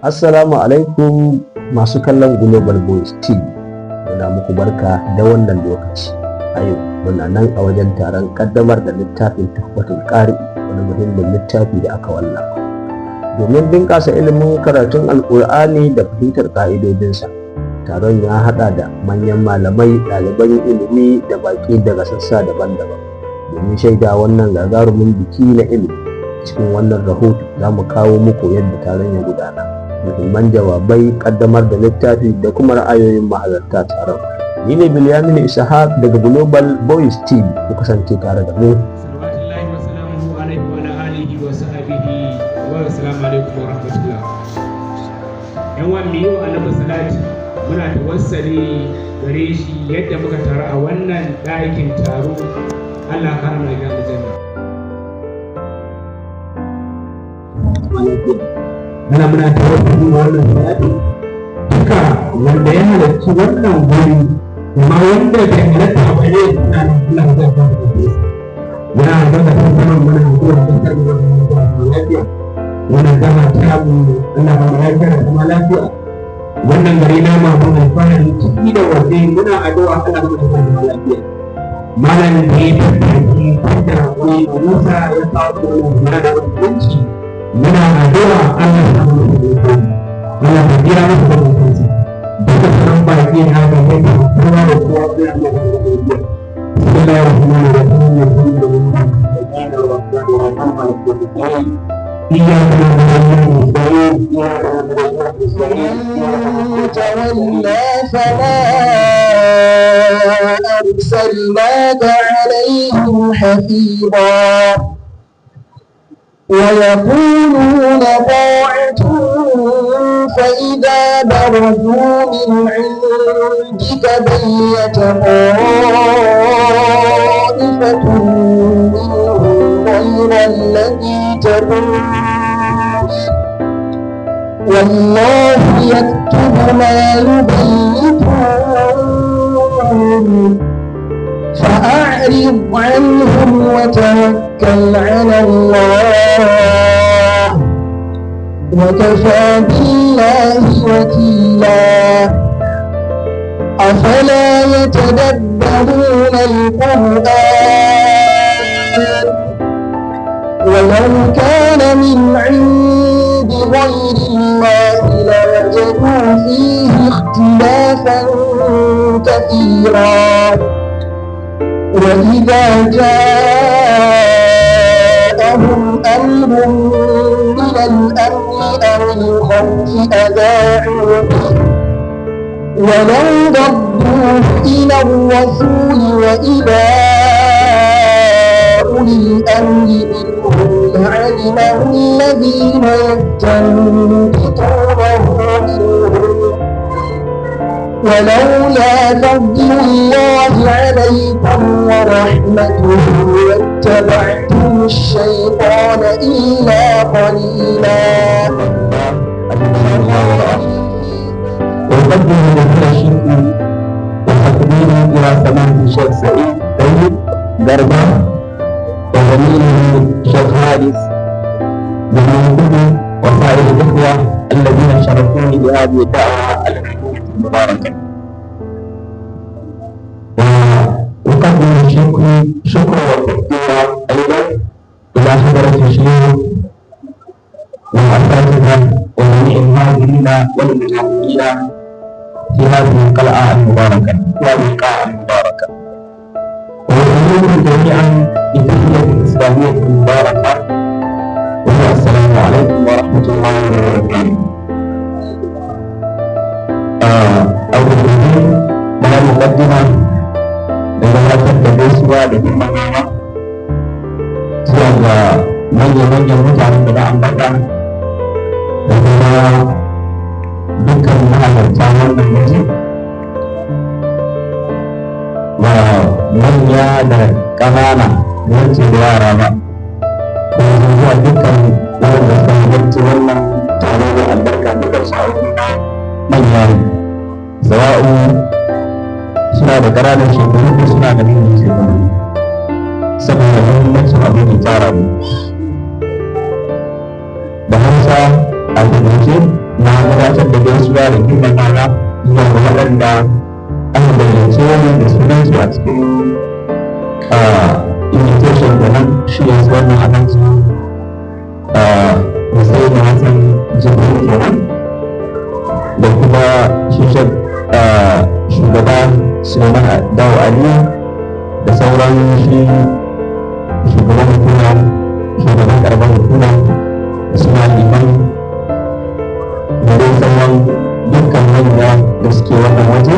Assalamu alaikum masu kallon Global Voice TV. Muna muku barka da wannan lokaci. A yau muna nan a wajen taron kaddamar da littafin Tuhfatul Qari, wani muhimmin littafi da aka wallafa domin bunƙasa ilimin karatun Alƙur'ani da fahimtar ƙa'idodinsa. Taron ya haɗa da manyan malamai, ɗaliban ilimi da baƙi daga sassa daban-daban domin shaida wannan gagarumin biki na ilimi. Cikin wannan rahoto za mu kawo muku yadda taron ya gudana, muhimman jawabai, kaddamar da littafi da kuma ra'ayoyin mahalarta taron. Ni ne Bilyaminu Ishaq daga Global Voice TV. Ku kasance tare da mu. Salawatullahi wa salamuhu alaihi wa ala alihi wa sahbihi wa assalamu alaikum wa rahmatullah. Yan wa mu yau Annabi salati, muna tawassali gare shi yadda muka taru a wannan ɗakin taro. Allah ka mana ga aljanna. Muna tawassuli da wannan salati, duka wanda ya halarci wannan guri amma wanda bai halarta ba ne, suna nan, Allah zai ba su da muna albarkacin zaman. Muna addu'a don karɓar wannan lafiya, wannan zama ta mu. Allah ba mu lafiya da zama lafiya. Wannan gari na mu alfahari ciki da waje, muna addu'a Allah ba mu zama lafiya. Malam da ya tattaki da wani Musa ya kawo wannan ziyara da mutunci, muna addu'a Allah ya samu da Allah ya biya masa da mutunci. Duka sauran baki na ga mai kowa da kowa sai Allah ya biya. Bismillahir rahmanir rahim. Alhamdulillahi rabbil alamin. إياك نعبد وإياك نستعين. من تولى فما أرسلناك عليهم حفيظا. ويقولون طاعة، فإذا برزوا من عندك بيت طائفة منهم غير الذي تقول، والله يكتب ما يبيتون. فأعرض عنهم وتوكل على الله، وكفى بالله وكيلا. أفلا يتدبرون القرآن؟ ولو كان من عند غير الله لوجدوا فيه اختلافا كثيرا. وإذا جاءهم أمر من الأمن أو الخوف أذاعوا به، ولو ردوه إلى الرسول وإلى أولي الأمر منهم لعلمه الذين يستنبطونه منهم، ولولا فضل الله عليكم ورحمته لاتبعتم الشيطان إلا قليلا. وأقدم جزيل الشكر والتقدير إلى سماحة الشيخ سعيد طيب دربا وزميله الشيخ حارث بن وسائر الإخوة الذين شرفوني بهذه الدعوة المباركة. وأقدم الشكر والتقدير أيضا إلى حضرة الشيوخ والأساتذة وجميع الحاضرين والمتحدثين في هذه القلعة المباركة، في هذه القاعة المباركة. وأحييكم جميعا بتحية الإسلامية المباركة، وهي السلام عليكم ورحمة الله وبركاته. أول شيء bayan mukaddima da gabatar da gaisuwa da girmamawa zuwa ga manya-manyan mutanen da na ambata da kuma dukkan mahalarta wannan waje, ba manya da ƙanana wance da yara ba, kuma zuwa dukkan wanda suka halarci wannan taro da albarka, dukkan su manya ne, sawa'u suna da ƙananan shekaru ko suna da manyan shekaru, saboda muhimmancin abin da tara mu. Da Hausa a rubuce na gabatar da gaisuwa da girmamawa zuwa ga waɗanda aka gayyace ni da sunansu a cikin invitation da nan shi yanzu wannan Alhaji Hussein Hassan Jibril kenan, da kuma shi shugaba Suleiman Dawo Aliyu, da sauran shi shugaban hukuma, shugaban karamar hukuma, da suna liman, da dai sauran dukkan manya da suke wannan waje.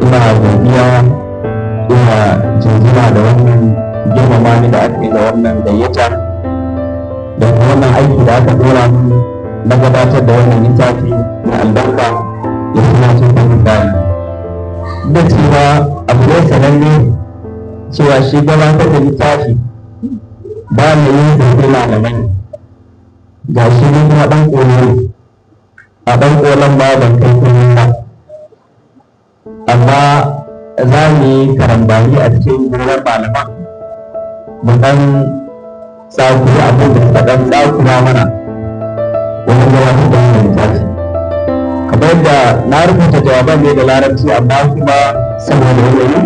Ina godiya, ina jinjina da wannan girmama ni da aka yi da wannan gayyata da kuma wannan aiki da aka dora mu na gabatar da wannan littafi na albarka da suna cikin gari. Da cewa abu ne sananne cewa shi gabatar da littafi ba mai yin zaɓe malamai, ga shi ne kuma ɗan ƙolo, a ɗan ƙolon ba ban kai kuma ba, amma za mu yi karambani a cikin gonar malaman, mu ɗan tsakuri abin da suka ɗan tsakura mana wajen gabatar da wannan littafi. Kamar yadda na rubuta jawaban ne da Larabci, amma kuma saboda yanayi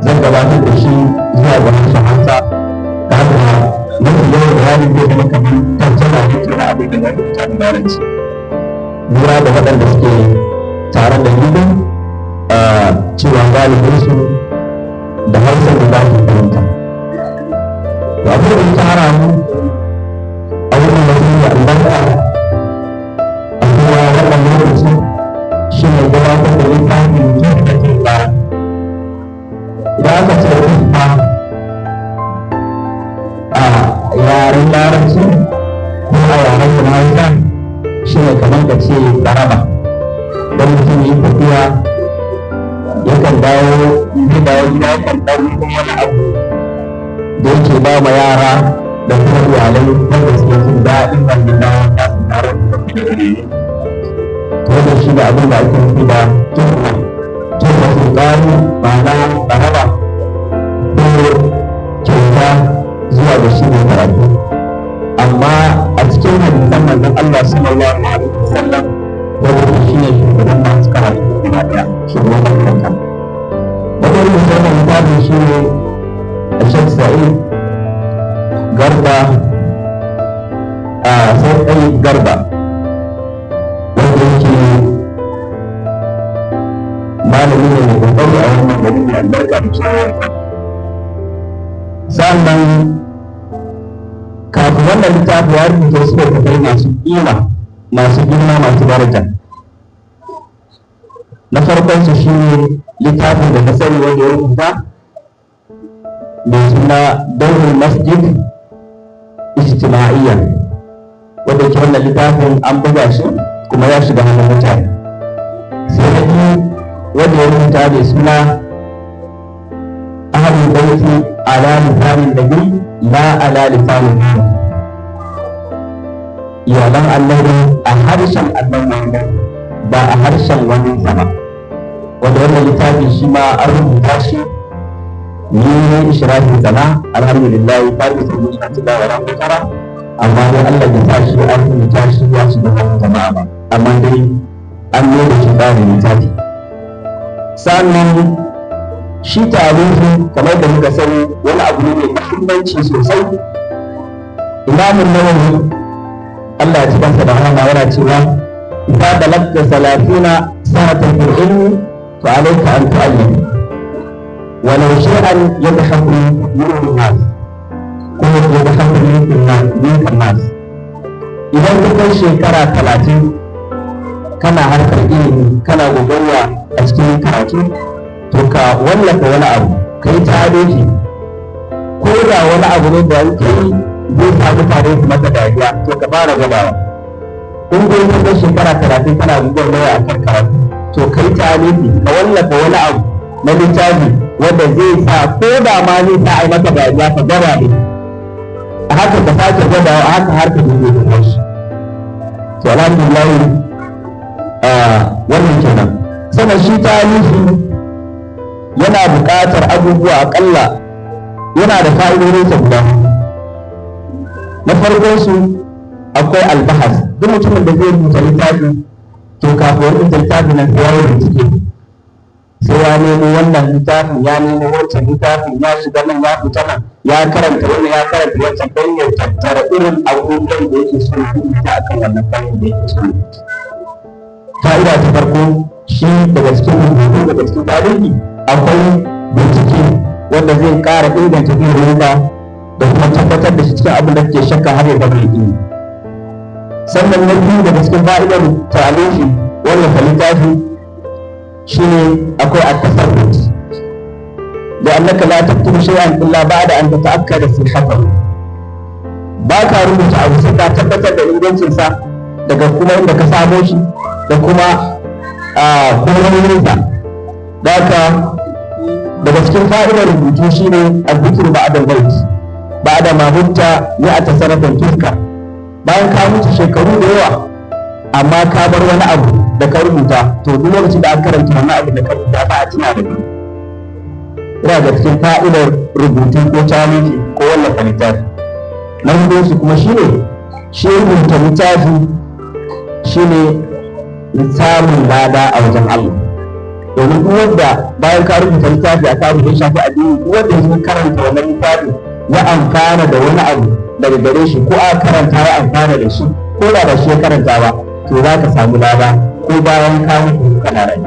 zan gabatar da shi zuwa ga harshen Hausa, da haka mafi yawan bayani zai zama kamar tarjama ne na abin da na rubuta da Larabci. Lura da waɗanda suke tare da ni cewa galibinsu da Hausa da za su fahimta. To, abin da ya tara mu a wannan wajen da albarka a kuma wannan lokaci shi ne gabatar da littafin Tuhfatul Qari. Idan aka ce tuhfa a yaren Larabci ko a yaren mu na Hausa, shi ne kamar ka ce tsaraba. Don mutum yi tafiya, yakan dawo, zai dawo gida, yakan ɗauko wani abu da yake ba ma yara da kuma iyalai wanda suke jin daɗin wannan dawon nasu tare da. To, wannan shi ne abin da ake nufi da tuhfa, Tuhfatul Qari, ma'ana tsaraba ko kyauta zuwa ga shi mai karatu. Amma a cikin hadisan manzon Allah sallallahu alaihi wasallam, wanda shi ne shugaban masu karatu gaba ɗaya, shugaban makaranta, wanda rubuta wannan littafin shi ne Sheikh Sa'id Garba, a Sa'id Garba, wanda yake malami ne mai kokari a wannan gari mai albarka da kewayen. Sannan kafin wannan littafi ya rubuta wasu littattafai masu kima, masu girma, masu daraja. Na farkon su shi ne littafin da na sani wanda ya rubuta mai suna Daurin Masjid Ijtima'iyya, wanda ke wannan littafin an buga shi kuma ya shiga hannun mutane. Sai na biyu wanda ya rubuta mai suna Ahlul Baiti ala lisanin Nabi la ala lisanin Nabi, iyalan Annabi a harshen Annabi Muhammad ba a harshen wani sama, wanda wannan littafi shi ma an rubuta shi, ni ne ishrafin sana, alhamdulillah, fari sun yi na tilawa ran tara, amma dai Allah ya sa shi an rubuta shi ya shiga hannun jama'a ba, amma dai an mai da shi tsarin littafi. Sannan shi tarihi, kamar da muka sani, wani abu ne mai muhimmanci sosai. Imamun Nawawi, Allah ya ci kansa da rahama, yana cewa: idza balagta 30 sanatan fil ilmi fa alayka an tu'allim walau shay'an yadhaku minhu an-nas ko yadhaku minka an-nas. Idan ka kai shekara 30 kana harkar ilimi, kana gogayya a cikin karatu, to ka wallafa wani abu, ka yi tarihi, ko da wani abu ne da yake yi zai sa mutane su maka dariya, to ka fara gwadawa. In dai ka kai shekara 30 kana gwagwarmaya a kan karatu, to ka yi tarihi, ka wallafa wani abu na littafi wanda zai sa, ko da ma zai sa a yi maka dariya, ka gwada ne a haka, ka sake gwadawa a haka har ka dube ka shi. To, alhamdulillah, wannan kenan. Sannan shi tarihi yana buƙatar abubuwa aƙalla, yana da fa'idodinsa guda. Na farkon su akwai albahas. Duk mutumin da zai rubuta littafi To kafin ya rubuta littafin nan sai ya yi bincike, sai ya nemo wannan littafin, ya nemo wancan littafin, ya shiga nan, ya fita nan, ya karanta wannan, ya karanta wancan, don ya tattara irin abubuwan da yake so ya rubuta akan wannan fannin da yake so. Fa'ida ta farko shi daga cikin rubutu, daga cikin tarihi, akwai bincike wanda zai ƙara inganta iliminka da kuma tabbatar da shi cikin abin da kake shakka har ya zama yaƙini. Sannan na biyu daga cikin fa'idar tarihi, wallafa littafi, shine akwai at-tasabbut, da annaka la taktubu shay'an illa ba'da an tata'akkada sihhatahu. Ba ka rubuta abu sai ka tabbatar da ingancinsa daga kuma inda ka samo shi da kuma kuma da haka. Daga cikin fa'idar rubutu shine azzikru ba'da al-maut, ba'da ma mutta mi'ata sanatan tuzkar. Bayan ka mutu shekaru da yawa amma ka bar wani abu da ka rubuta, to duk lokacin da aka karanta wannan abu da ka rubuta ba a tuna da kai. Ina da cikin fa'idar rubutu ko tarihi ko wallafa littafi. Na hudu su kuma shine shi rubuta littafi shine samun lada a wajen Allah, domin duk wanda bayan ka rubuta littafi a kan ya shafi addini, duk wanda ya karanta wannan littafi ya amfana da wani abu daga gare shi, ko aka karanta ya amfana da shi, ko da ba shi ya karanta ba, to za ka samu lada ko bayan ka mutu kana rai.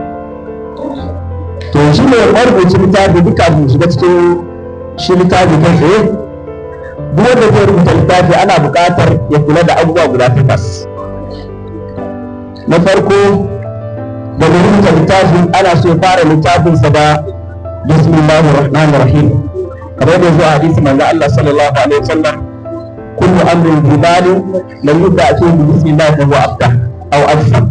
To shi ne marubuci littafi, duka mu shiga cikin shi littafi kai tsaye. Duk wanda zai rubuta littafi ana buƙatar ya kula da abubuwa guda takwas. Na farko, daga rubuta littafi ana so ya fara littafinsa da "Bismillahir rahmanir rahim", kamar da zuwa hadisi manzo Allah sallallahu alaihi wasallam: "Kullu amrin dhi balin lam yubda fihi bi bismillah fa huwa abtar aw abtar."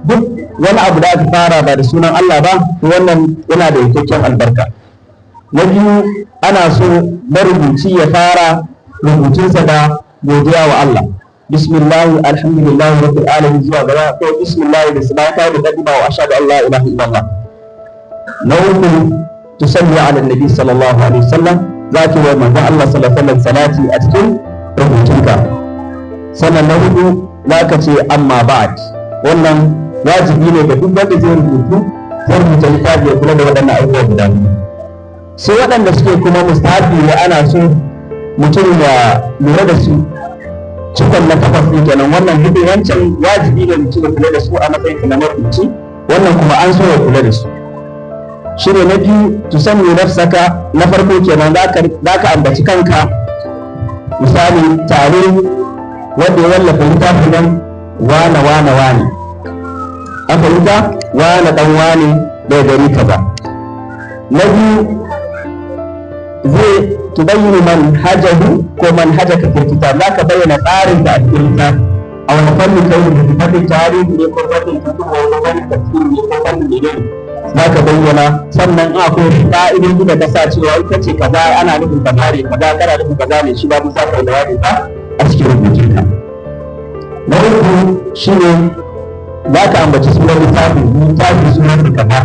Duk wani abu da aka fara ba da sunan Allah ba, to wannan yana da yankakken albarka. Na biyu, ana so marubuci ya fara rubutunsa da godiya wa Allah: "Bismillah, alhamdulillah rabbil alamin", zuwa gaba, ko "Bismillah", da salata da kadima wa "ashhadu an la ilaha illallah". Na uku, tusalli ala nabi sallallahu alaihi wasallam, zaki wa manzo Allah sallallahu alaihi wasallam salati a cikin rubutunka. Sannan na hudu, zaka ce "Amma ba'd". Wannan wajibi ne ga duk wanda zai rubutu, zai rubuta littafi, ya kula da waɗannan abubuwa guda biyu. Sai waɗanda suke kuma mustahabi ne, ana so mutum ya lura da su, cikon na takwas ɗin kenan. Wannan hudu, wancan wajibi ne mutum ya kula da su a matsayin na marubuci, wannan kuma an so ya kula da su. Shine na biyu, tusammi nafsaka. Na farko kenan, za ka ambaci kanka, misali tare wanda ya wallafa littafin nan, wane wane wane, an fahimta, wane dan wane daga gari kaza. Na biyu, zai tubayyinu manhajahu ko manhajaka fil kitab, za ka bayyana tsarin ka a cikin littafi, a wani fanni kai rubutu, fannin tarihi ne ko fannin fiqh ko fannin tafsiri ne ko fannin ne, za ka bayyana. Sannan akwai ka'idoji da ka sa cewa ita ce kaza, ana nufin kaza ne, kaza kana nufin kaza ne, shi ba za ka yi bayani ba a cikin rubutunka. Na uku shine za ka ambaci sunan littafin, littafin sunan kaza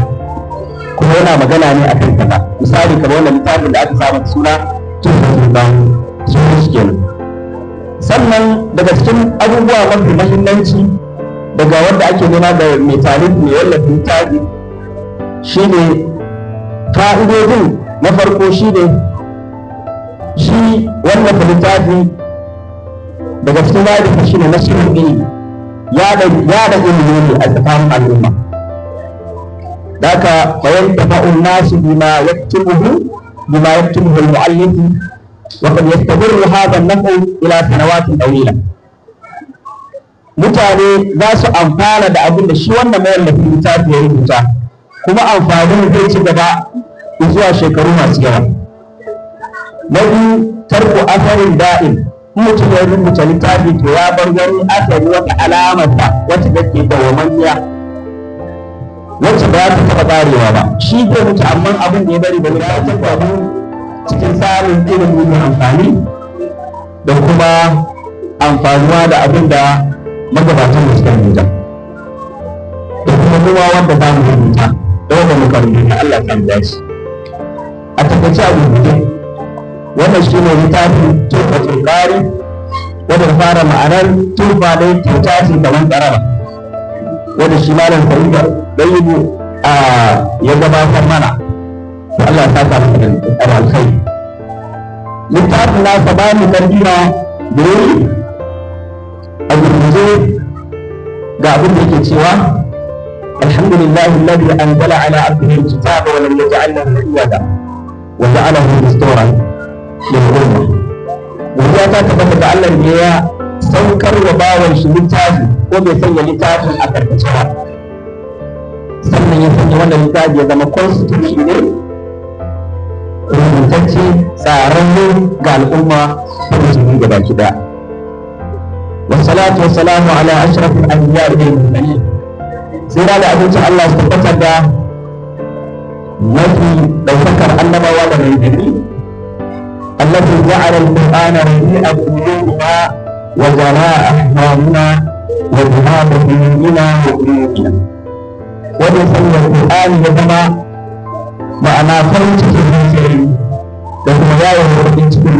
kuma yana magana ne akan kaza. Misali kamar wannan littafin da aka samu suna Tuhfatul Qari, sunan shi kenan. Sannan daga cikin abubuwa mafi mahimmanci daga wanda ake nema ga mai tarihi, mai wallafa littafi, shine fa'idodin. Na farko shine shi wallafa littafi, daga cikin fa'idodin shine nashrul ilmi, yada ilimi ne a tsakanin al'umma. Daka fayantafa an-nasu bima yaktubuhu al-mu'allif, wa qad yastamirru hadha an-naf'u ila sanawatin tawila. Mutane za su amfana da abin da shi wannan mawallafin littafi ya rubuta, kuma amfanin zai ci gaba zuwa shekaru masu yawa. Na biyu, tarku asarin da'im. In mutum ya rubuta littafi, to ya bar wani asari, wata alamarsa wacce take dawwamammiya, wacce ba ta taɓa ƙarewa ba. Shi zai mutu, amma abin da ya bari ba zai taɓa cikin samun ilimi mai amfani da kuma amfanuwa da abin da magabatan da suka rubuta, da kuma kuma wanda za mu rubuta da wanda muka rubuta. Allah kan dace. A takaice, a rubuce, wannan shi ne littafin Tuhfatul Qari, wanda ta fara ma'anar tuhfa dai kyauta ce kamar tsaraba. wanda shi malam Sa'id Dayyibu a ya gabatar mana. To Allah ya saka masa da alkhairi. Littafin nasa ba mu tarbiyya da yayi a gurguje ga abin da yake cewa: alhamdulillahi alladhi anzala ala abdihi alkitaba wa lam yaj'al lahu iwaja wa ja'alahu dusturan lil umma. Godiya ta tabbata ga Allah da ya saukar wa bawan shi littafi ko bai sanya littafin a karkace ba, sannan ya sanya wannan littafi ya zama constitution ne rubutacce tsararre ga al'umma ta musulmi gaba ki daya. Wassalatu wassalamu ala ashrafil anbiya'i wal mursalin. Sai da abincin Allah su tabbatar da mafi ɗaukakar annabawa da manzanni, التي جعل القرآن ربيع قلوبنا وجلاء أحزاننا وذهاب همومنا وغمومنا. Wanda sanya Qur'ani ya zama ma'ana farin cikin zuciyar da kuma yawon bakin cikin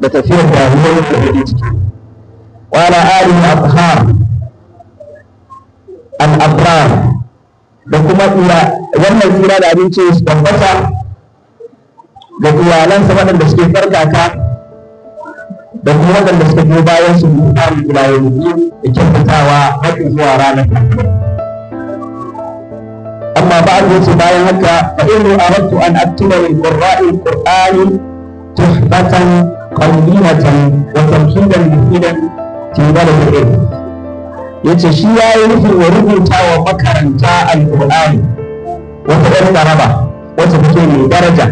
da tafiyar damuwar da bakin ciki. Wa ala alihi athhar al abrar, da kuma wannan tsira da abinci su tabbata ga iyalansa waɗanda suke farkaka da kuma waɗanda suka biyo bayan su bukari ila yanzu da kyautatawa har zuwa ranar. Amma ba'd, yace bayan haka, fa inni aradtu an aktuba lil qurra'i al-qur'ani tuhfatan qayyimatan wa tamhidan mufidan fi balad al-ilm. Yace shi yayi nufin ya rubuta wa makaranta al-qur'ani wata ɗan tsaraba wacce take mai daraja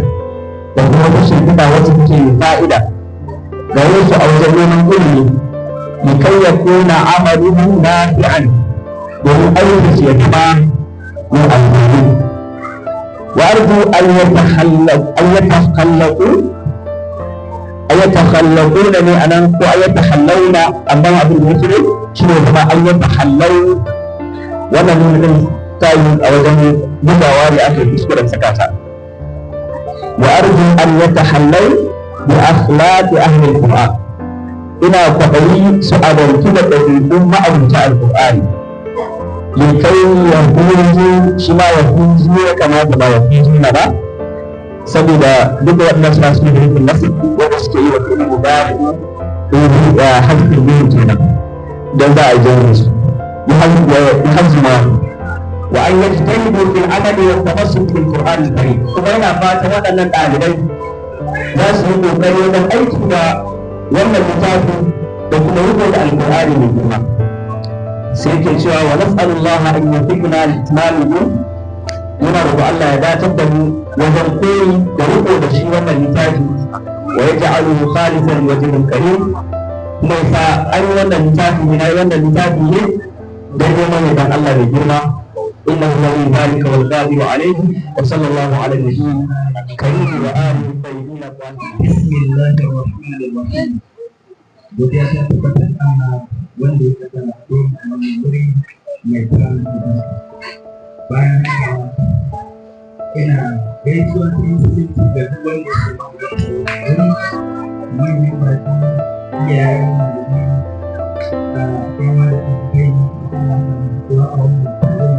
da kuma wata shimfiɗa wacce take mai fa'ida gare su a wajen neman ilimi, likai ya kuna amaluhu nafi'an, domin ayyukan su ya zama mai amfani. Wa arju an yatakhallaqu, an yatakhallaquna ne anan ko an yatakhallawna, amma abin da yake ne shine zama an yatakhallau. Wannan nuna din ta yi a wajen bugawa ne aka yi kuskuren saka ta. Wa arju an yatahallau bi akhlaqi ahli alquran, ina kwaɗayi su adalci da ɗabi'un ma'abuta alqur'ani. Likai yahuzu, shi ma yahuzu ya kamata ba yahuzu na ba, saboda duk waɗannan suna su da rufin nasu wanda suke yi wa fi'il mudari hasbin biyu kenan don za a yi jami'in su yi ma. Wa an yajtanibu fil amali wa tamassuk bil qur'an al karim, kuma yana fatan waɗannan ɗalibai za su yi kokari wajen aiki da wannan littafi da kuma riko da alqur'ani mai girma. Sai yake cewa: wa nas'alullah an yufiqna li-itmamihi, muna roƙo Allah ya datar da mu wajen koyi da riko da shi wannan littafi, wa yaj'aluhu khalisan liwajhil karim, kuma ya sa an yi wannan littafi ne, na yi wannan littafi ne don neman yardan Allah mai girma. إنه ولي ذلك والقادر عليه. وصلى الله على النبي الكريم وآله الطيبين الطاهرين. بسم الله الرحمن الرحيم. Godiya ta tabbatar Allah wanda ya saka a wannan wuri mai tarin albarka. Bayan haka, ina gaisuwa ta musulunci ga duk wanda ya ke wuri, manyan baki, iyayen malamai da kuma da ɗalibai da kuma a wannan taro.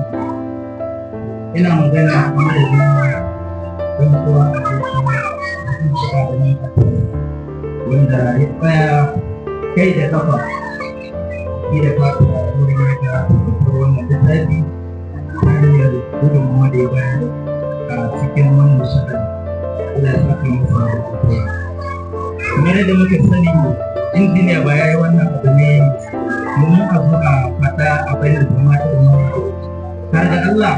Ina magana a madadin ɗan uwa a cikin wanda ya tsaya kai da kafa shi da fata wurin ya ga tabbatar wannan littafi ta hanyar gudunmawa da ya bayar a cikin wannan sha'ani. Allah ya saka masa da alheri. Kamar yadda muka sani, injiniya ba ya yi wannan abu ne domin a zo a faɗa a bayyana jama'a da har da Allah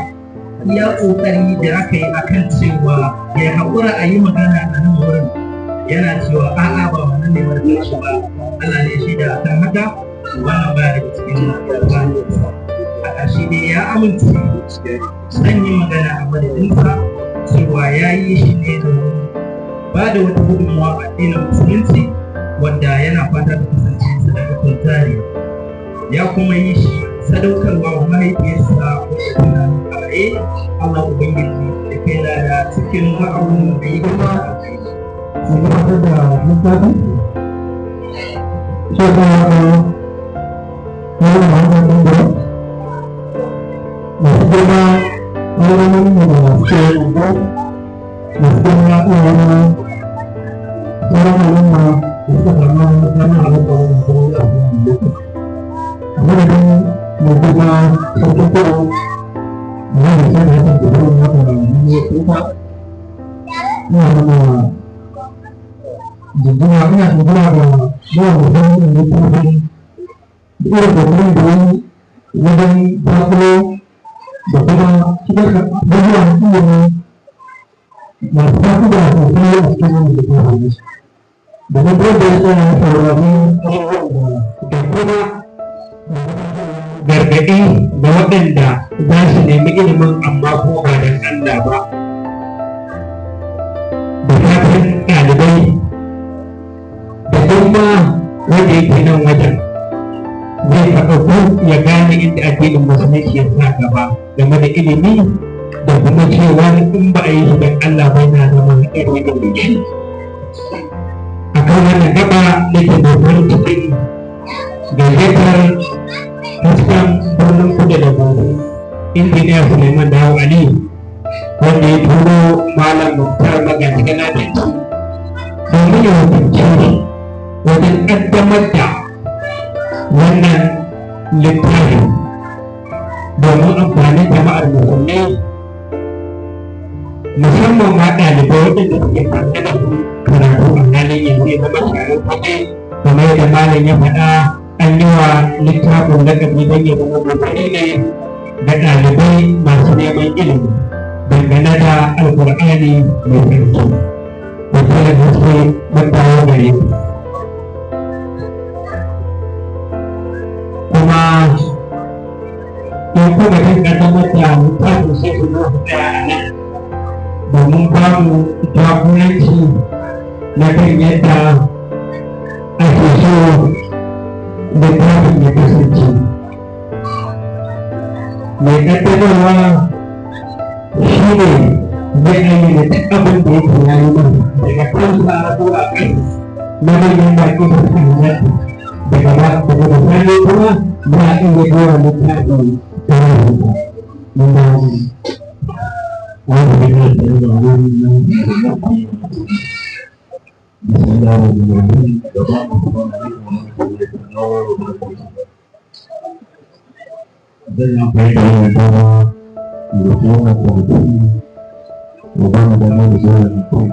iya ƙoƙari da aka yi akan cewa ya haƙura a yi magana a nan wurin, yana cewa a'a, ba wannan ne martar shi ba. Allah ne shi da akan haka, wannan baya daga cikin tsarinsa. A shi ne ya amince zan yi magana a madadinsa cewa ya yi shi ne domin ba da wata gudunmawa a addinin musulunci wanda yana fata ta kasance sadakatun jariya. Ya kuma yi shi sadaukarwa wa mahaifiyarsa wadda tana a raye. Allah Ubangiji ya kai lada cikin ma'aunin da yi kuma Mai gabatar da littafi shi kuma wani Muhammad Dangaro. girma wani mu da masu yanzu masu girma iyayen sauran al'umma da suka samu damar halarta wannan guri a wannan lokaci. A madadin mai girma sarkin kudu na da sai da hakan da zuwa na ƙwararru ya tsufa ina mana jinjina ina jinjina ga yawan mutum da ya kuma da irin kokarin da ya yi wajen zakulo da kuma shigar da abubuwan ilimi masu fa'ida sosai a cikin wannan da kuma hannu domin duk da ya tsaya ya saurari abubuwan da kuma gargaɗi ga waɗanda za su nemi ilimin amma ko ba don Allah ba. Da fatan ɗalibai da kuma wanda yake nan wajen zai faɗaku ya gane inda addinin musulunci ya sa gaba game da ilimi da kuma cewa in ba a yi shi don Allah ba yana zama haɗari da mai shi. A kan wannan gaba nake da farin cikin gayyatar hasken birnin kudu da gobe injiniya Suleiman Dawo Ali wanda ya turo Malam Muktar Magaji Galadanci domin ya wakilce shi wajen ƙaddamar da wannan littafi domin amfanin jama'ar musulmi musamman ma ɗalibai waɗanda suke tare da su karatu a halin yanzu ya zama sharar fage kamar yadda malam ya faɗa an yi wa littafin lakabi don ya zama kokari ne ga ɗalibai masu neman ilimi dangane da alkur'ani mai tsarki wakilin haske mun dawo gare ku kuma in kuma jin ƙaddamar da littafin sai su zo su tsaya a nan domin ba mu jagoranci na kan yadda ake so littafin ya kasance mai ƙaddamarwa shi ne zai ayyana duk abin da yake ya yi masa daga kansa zuwa ƙasa na manyan baƙi da suka halarta daga ba daga bisani kuma za a iya ɗora littafin ta rubuta mun ba wani أعوذ بالله السميع العليم من الشيطان الرجيم. بسم الله الرحمن الرحيم. جماعة السلام عليكم ورحمة الله وبركاته. Zan yi amfani da wannan dama da kuma wannan kwamiti da ba mu dama da zuwa da mutum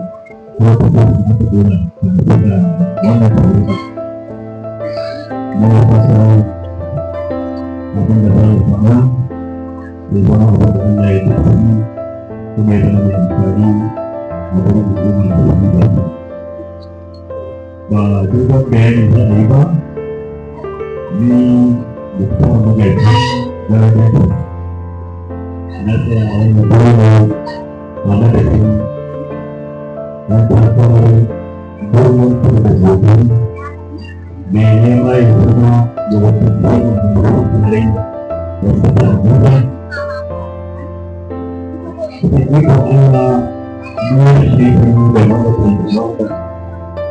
ko ta ce su muka dora da da wannan taro. Muna fata abin da za mu faɗa ya zama abin da Allah ya tafi kuma ya zama mai amfani a wurin hukumar da wani ba ba dogon bayani za a yi ba ni da kuma magaji na ranar na tsaya a wannan dole a madadin na takarar birnin kudu da gobe mai nema ya zama da wata tsarin da turai da suka abuja da ikon Allah nuna shi da lokacin da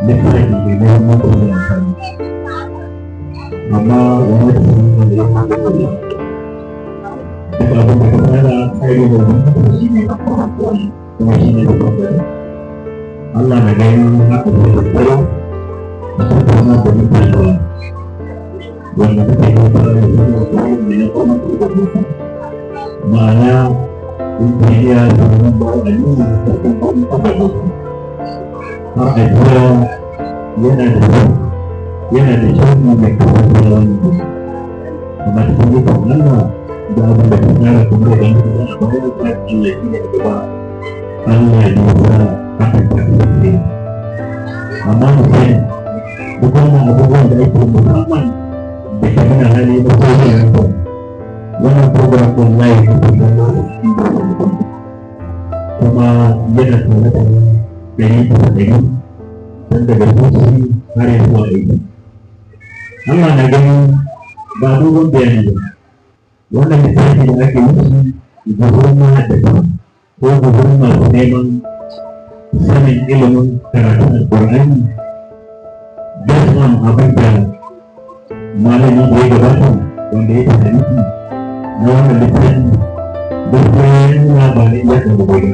littafi mai muhimmanci da amfani amma wani da sun yi da duk abin da ka tsara tsari da wani shi ne kuma shi ne da kuma Allah na gani haka da ya tsaro a tattauna da mutane wanda suka yi fara da su da ya kuma ma'ana injiniya da wani ba a yi har a jiya yana da yana da shauki mai kawai da wani amma cikin ikon Allah da abin da ka tsara kuma da yanzu za a bayar da Allah shi ne gaba Allah ya sa hakan ta kasance amma mu sani duk wannan abubuwan da ake musamman da ke nuna hali na social media wannan program ɗin live kuma yana tare da mu 100% don daga zuci har ya zuwa aiki. Allah na ganin ba dogon bayani ba. Wannan littafi da ake yi shi guzurin mahaddata ko guzurin masu neman sanin ilimin karatun Alƙur'ani based on abin da malami da ya gabata wanda ya tafi na wannan littafi Gaskiya ya nuna ba ne ya ɗaga gobe.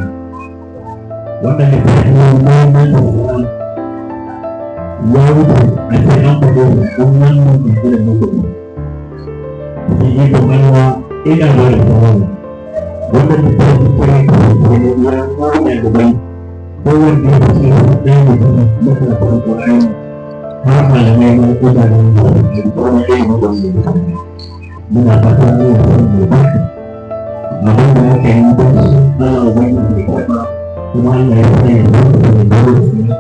Wannan littafi muhimmancin sa ya wuce a ce an faɗo ɗan wannan ƙanƙanin lokaci. Cikin ikon Allah ina ba da shawara. Wannan littafi kare kasance ne ya ɗalibai ko wanda ya ce ɗaya mutum makarantar Ƙur'ani har malamai ma ko da nan da kuma ɗaya mutum da mutane. Muna fata Allah ya san mu barka. Abin da aka yi don shi Allah ubangiji ya karɓa kuma Allah ya sa ya zama da dole su yi da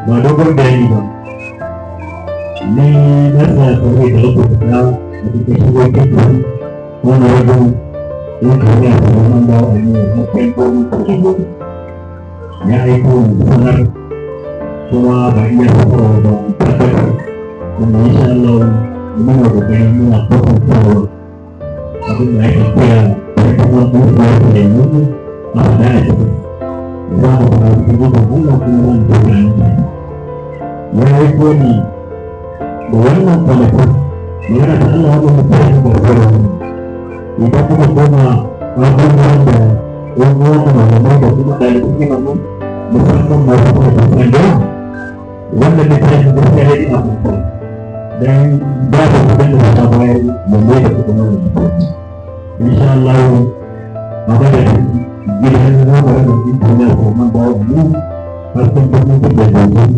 ba dogon bayani ba. Ni na sa kawai da lokaci na da kuka shigo cikin wannan wajen in ka yi a zaman da wani na kai ko mutu ya aiko mu sanar kuma ba iya sanarwa ba tabbatar wanda insha Allah muna kokarin muna kwatantawa abin da ake kira kuma kuma da yanzu a faɗa a cikin za mu fara cikin ikon Allah kuma zan dogara ya aiko ni da wannan kwanakin magana ta Allah wannan mutane ba su da idan kuka koma abubuwan da yan uwan mu malamai da kuma ɗaliban ilimin musamman masu kuma da wannan littafin gaskiya ya ina kuka dan babu kuɗin da za a bayar balle da kuɗin wannan littafi insha Allah a madadin gidan zamanin da intanet ko man dawo mu har sun tabbatar da domin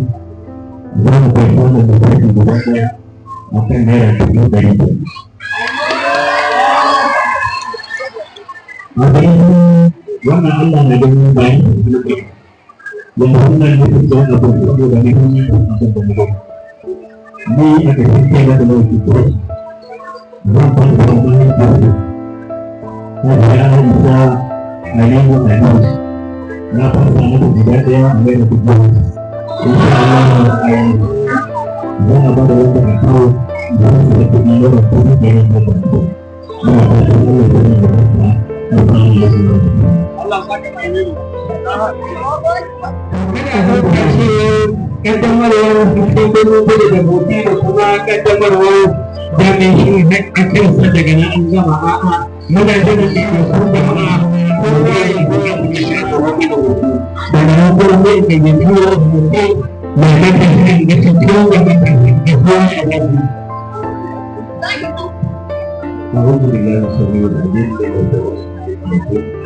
za mu kai wannan littafi guda ɗaya a kan ₦500,000. A ganin wannan Allah na ganin bayan da muka yi. Yanzu nan ne kuka wani abu saboda muhimmancin abin da muka yi. Ni a ƙarshen kai na da lauki kuwa zan fara da mahaifiyarsu. Ta biya Aisha Aliyu Aliyu. Na fasa mata guda ɗaya a mai da kuɗi. Insha Allah a yanzu za a bada wanda a kawo da wasu da kuɗi ₦500,000. Muna fatan Allah ya yi da Kaddamarwar hukumomin gudu da gobe da kuma kaddamarwar jami'in shi na kansa daga nan an gama a'a muna jiran da su jama'a ko da ya yi daga nan kuma zai ga jami'ar gobe mai matakin da su kowa matakin da kowa a gani. أعوذ بالله السميع العليم من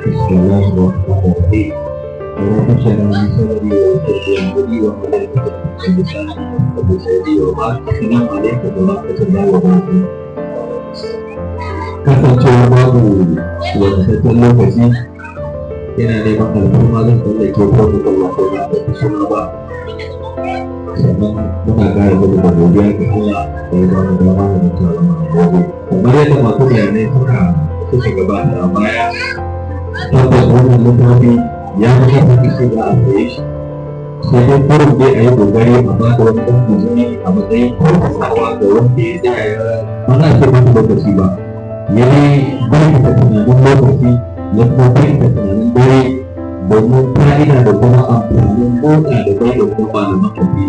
بسم الله الرحمن الرحيم رب اشرح لي صدري ويسر لي أمري واحلل عقدة من لساني يفقهوا قولي وبعد السلام عليكم ورحمة الله وبركاته. Kasancewa babu wadataccen lokaci yana neman alfarma zan tsallake protocol wato ba a suna ba sannan muna ƙara gudu da godiya ga Allah da ya bamu dama da mutuwa wannan gobe kamar yadda masu bayanai suka gabata a baya tabbas wannan littafi ya fi ƙarfin sai za a saye shi sai dai kurum dai a yi ƙoƙari a ba da wani ɗan guzuri a matsayin kyautatawa ga wanda ya tsaya ya ba za a ce masa lokaci ba ya yi birkita tunanin lokaci ya kuma birkita tunanin dare domin fa'ida da kuma amfanin motsa da bai da kuma malaman addini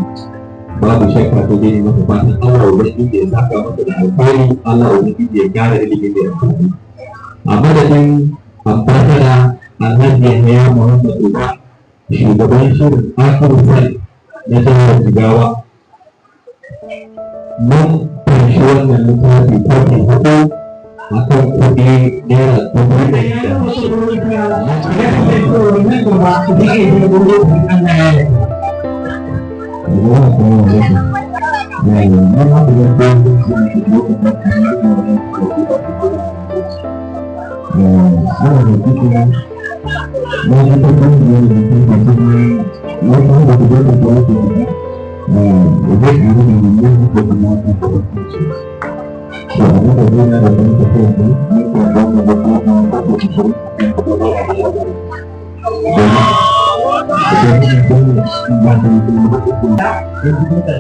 babu shakka ta gani masa fatan Allah ubangiji ya saka masa da alkhairi Allah ubangiji ya gyara ilimi da amfani a madadin ambasada Alhaji Yahaya Muhammad Uba shugaban shirin Asiru Sal na jihar Jigawa mun fanshi wannan littafi kwafi hudu a kan kuɗi ₦150,000.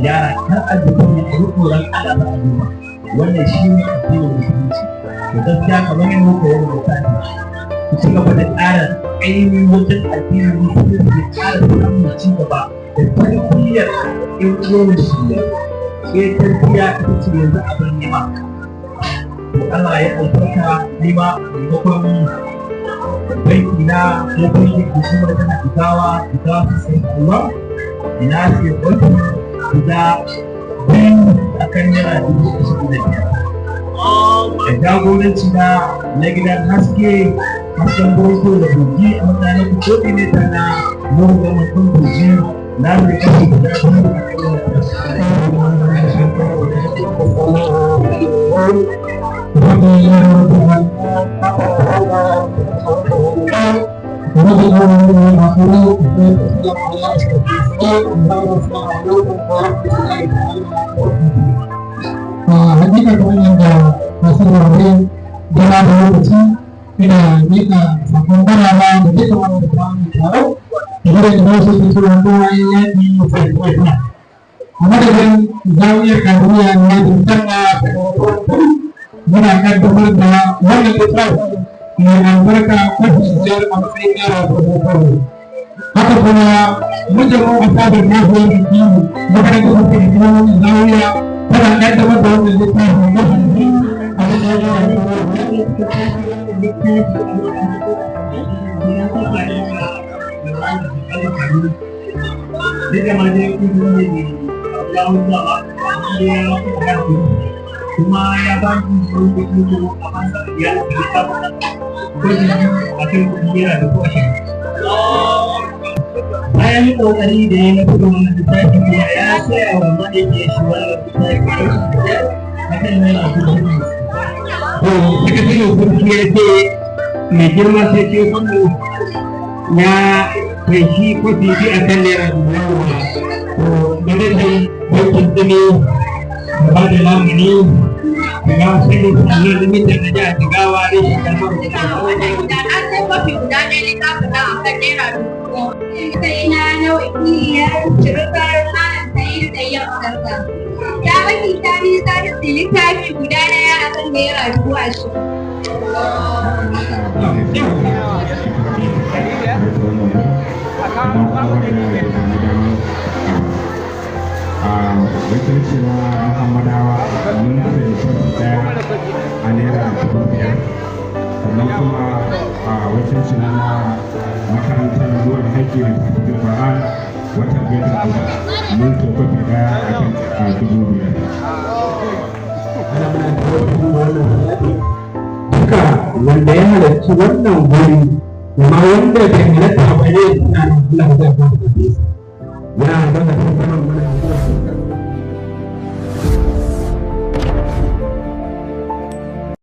Gyara kar a jikin ya yi tsoron Allah ba a duba wannan shi ne addinin musulunci. To gaskiya kamar yadda muka yi lissafi ku ci gaba da ƙara ƙaimi wajen addinin musulunci da ƙara samun ci gaba da tarbiyyar ƴan uwan musulmai. Ke tarbiyya ita ce yanzu abin nema. To Allah ya albarka, ni ma maimakon banki na ko bankin hukumar tana Jigawa, Jigawa su sai kuma na sai kwafi guda biyu a kan ₦25,000. Da jagoranci na na gidan haske, hasken Bauchi da Buji, a matsayin coordinator na Murga Mutum Buji, na sai kwafi guda biyu a kan Hakika, kamar yadda masu raure gana da lokaci, ina miƙa sakon barama da duka wanda ta wani taro da gidan da wasu ke cewa kowa ya yaƙi sai kuma a madadin Zawiyar Kadiriya na Yadin Sallah, muna kaddamar da wannan littafi mai albarka kwafi 5 a matsayin ₦4,000. Haka kuma mujamu asabar nahiyar biyu, makarantar da ke gidan zawiya, tana kaddamar da wannan littafi mafi 2 a matsayin ₦5,000. Duk da ma dai kun ne ya wuce ba ya, kuma ya ba ni wani kuɗi ko a masa ya ta kuɗi a kan kuɗi ₦20,000. Bayan kokari da ya na buga wannan littafi, ya saya wa mahaifiyar shi wannan littafi a kan ₦50,000. Sakataren sarki ya ce mai girma sai Kano ya kai kwafi 2 a kan ₦5,000. To, manajan bankin Tsimi da ba da lamuni daga sani Allah limited na jihar Jigawa, reshen karamar hukumar Da na sai kwafi guda ɗaya littafin nan a kan ₦10,000. Sai na na wakiliyar cirikar Malam Sa'idu Ɗayyab Sarka. Ya wakilta ni za ta sayi littafi guda ɗaya a kan ₦20,000. A wakilci na Muhammadawa, mun sayi kwafi ɗaya a ₦5,000. Sannan kuma a wakilci na makarantar Ruwan Haƙƙi da Tafiyar Qur'an wata Baitul Aula, mun sayi kwafi ɗaya a kan 5,000. Ana muna tawakkali da wannan salati, duka wanda ya halarci wannan guri amma wanda bai halarta ba ne, suna nan, Allah ya gafarta masa. Muna albarkacin zaman muna